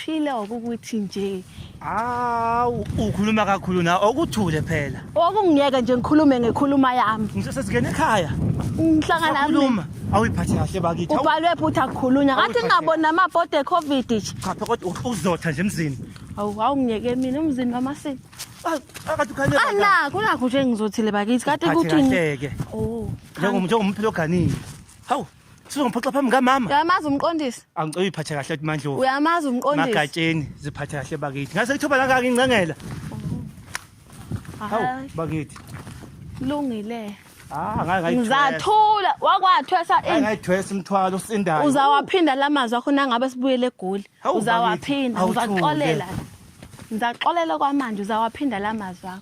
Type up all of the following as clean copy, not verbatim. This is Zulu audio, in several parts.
Phile ukuthi nje. Hawu, ukhuluma kakhulu na okuthule phela. Okungiyeke nje ngikhulume ngekhuluma yami. Ngisesingena ekhaya. Ngihlangana nami. Khuluma. Awuyiphathe kahle bakithi. Awu- Ubhalwe futhi akukhulunywa. Ngathi Awuyiphathe. ngingaboni namabhodi e-COVID nje. Cha phela kodwa uzotha nje emzini. Awu awungiyeke mina umzini wamasini. Akade ukhale. Anakho nakho nje ngizothile bakithi. Kade Phathe kuthini? kahle ke. Oh. Njengomphilo oganile. Hawu, sizongiphoxa phambi kamama. Uyamazi umqondisi? Angicela uyiphathe kahle uthi Mandlovu. Uyamazi umqondisi? Magatsheni ziphathe kahle bakithi. Ngase ngithoba la ngake ngincengela. Hawu, Hayi, bakithi. Lungile. Ah, ngaye ngayithwesa. Ngizathula wakwathwesa Ngaye ini. ngayithwesa umthwalo osindayo. Uzawaphinda lamazwi akho nangabe sibuyele eGoli. Hawu, Uzawaphinda, bakithi. Awuthule. ngizakuxolela. Ngizaxolela kwamanje uzawaphinda lamazwi akho.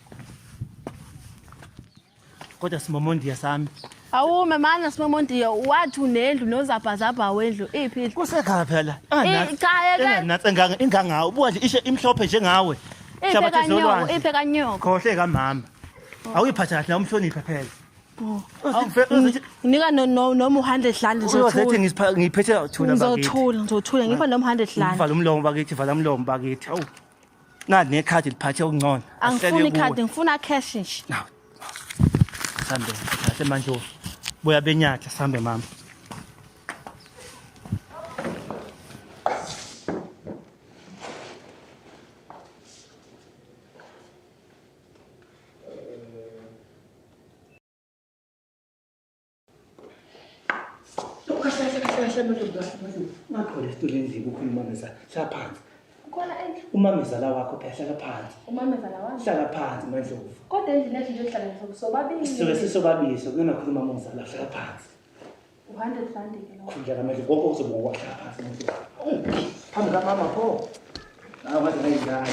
Kodwa simomondiya sami. Awume mana simomondiya wathi unendlu nozabhazabha wendlu iphi indlu? Kusekhaya phela. Cha, yeke. Enganatsi enganga ingangawe. Ubuka nje ishe imhlophe njengawe. Iphe Hlabathi kanyoko, zolwandle. iphe kanyoko. Khohle kamama. Awuyiphathe kahle umhloniphe phela. Oh. Uzothi Nika no no noma u100 rand ngizothula. ngiphethe thula bakithi. Ngizothula, ngizothula ngipha noma 100 rand. Vala umlomo bakithi, vala umlomo bakithi. Awu. Nani nekhadi liphathe okungcono. Angifuni ikhadi, ngifuna cash nje. Now. Sambe, kahle manje. Buya benyatha sambe mama. Kahle kahle kahle manje kahle manje. Ungaqholi esitulweni endlini ukhuluma umamezala. Hlala phansi. Ukhona endlu Umamezala wakho phela hlala phansi. umamezala wami. Hlala phansi Mandlovu. Kodwa endlini ethu nje sihlala sobabili. Sisuke sisobabili kungakhuluma umamezala hlala phansi. U100 rand ke lo. Khululeka manje konke kuzobe ngokwahlala phansi Mandlovu. Awu, Phambi kamama pho. Hawu ngaze ngayidlala.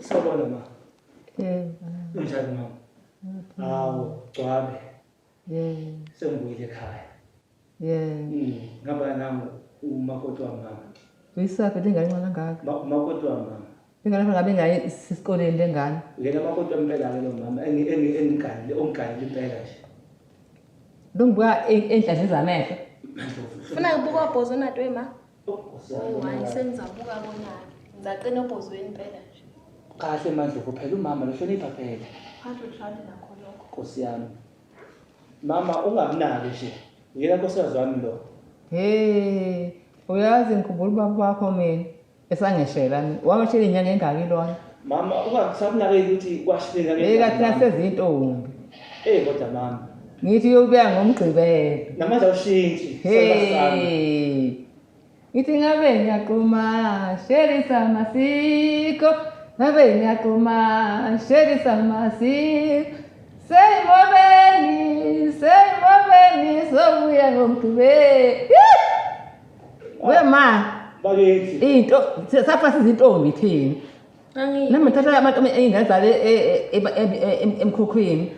Sawubona ma. Yebo, Unjani mama? Hawu, gcwabe. yebo, Sengibuyile ekhaya. yebo. Ngihamba nami umakoti wami mama. Uyisaphi le ngane incane kangaka? Umakoti wami mama. Ingane ngabe ingayi esikoleni le ngane. Uyena makoti wami impela ke lo mama engiganile ongiganile impela nje. Lo ngibuka enhlanhla zamehlo. Mandlovu. Funa ngibuka obhozo natwe ma. Oh, Oh, hayi sengizabuka kona. Ngizaqina obhozweni impela nje. Kahle Mandlovu phela umama lohlonipha phela. 100 rand nakho lokho. Nkosi yami. Mama ungamnaki nje. Uyena nkosikazi wami lo. Hey, uyazi ngikhumbula ubaba wakho mina esangeshela mina. Wamashela inyanga engaki lona. Mama ungasamnakeli ukuthi kwashileka Hey kathi sezintombi. Eh kodwa mama. Ngithi uyobeka ngomgqibelo. Namanje awushintshi. Sami. Hey. Ngithi ngabe ngiyaquma sherisa masiko. Ngabe ngiyaquma sherisa masiko. Seyimobeni, seyimobeni sobuya ngomgqibelo. We ma, Bakithi. into safa sizintombi thina. Angi. Nami ngithatha abantu ingane zale emkhukhwini.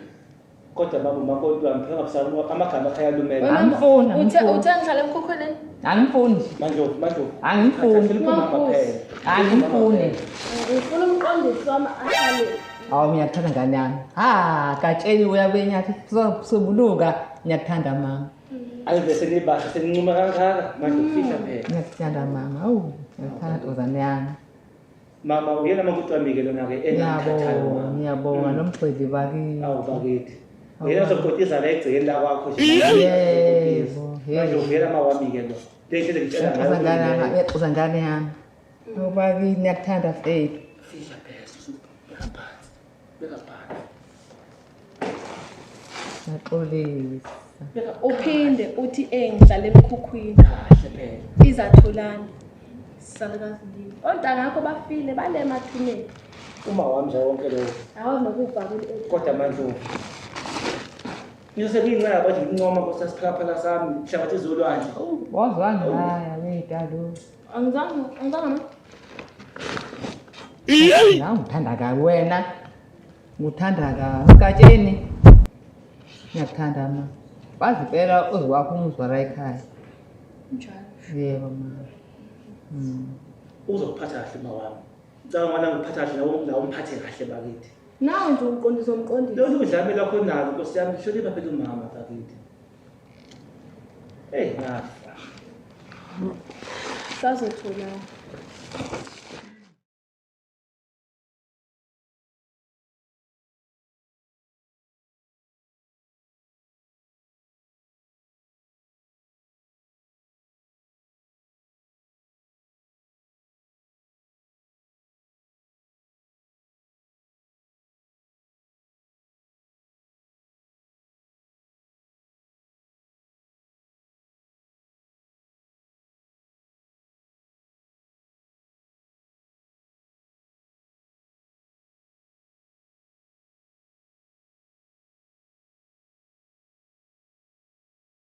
Kodwa mama umakoti wami phela ngabusana amagama akhe ayalumela. Angifuni, Uthe angifuni. uthe ngihlala emkhukhwini. Angifuni. Mandlovu, Mandlovu. Angifuni. Hlonipha umama phela. Angifuni. Ngifuna umqondisi wami ahlale. Awu ngiyakuthanda ngane yami. Ha, gatsheni uya kwenyathi sobuluka ngiyakuthanda mama. Ayi bese nibasha senincuma kangaka Mandlovu fihla phela. Ngiyakuthanda mama. Awu, ngiyakuthanda ntombazane yami. Mama uyena makoti wami ke lona ke engimthathayo Ngiyabonga, mama. ngiyabonga nomgxili bakithi. Awu bakithi. Uyena ozokotiza la egcekeni lakwakho nje. Yebo, yebo. Mandlovu uyena mawami ke lo. Lehle ngitshela Uyaxoza ngane yami, uyaxoza ngane yami. Awu bakithi ngiyakuthanda mfethu. Fihla phela susu. Beka phansi. Beka phansi. Ngiyaxolisa. Beka Uphinde uthi eh ngihlala emkhukhwini. kahle phela. Izatholani. Salukazi ndini. Ontanga yakho bafile bale emathuneni. Uma wami nje wonke lo. Awazi nokubhaka ule. Kodwa Mandlovu. Ngizose kuyinceba bathi ngincoma nkosasiphalaphala sami hlabathi zolwandle. Wazwa ngaya wetalo. Angizange angizange ma. La ngithanda kabi wena. Ngithanda kabi. Gatsheni. Ngiyakuthanda ma. Wazi impela uzwakho umuzwa la ekhaya. Njalo. Yebo ma. Uzokuphatha kahle uma wami. Ngicabanga ngwana ngiphatha kahle nawe nawe umphathe kahle bakithi. Nawe nje umqondisi umqondisi. Lolu udlame lwakho nalo Nkosi yami hlonipha phela umama bakithi. Hey ngafa. Sazotholana.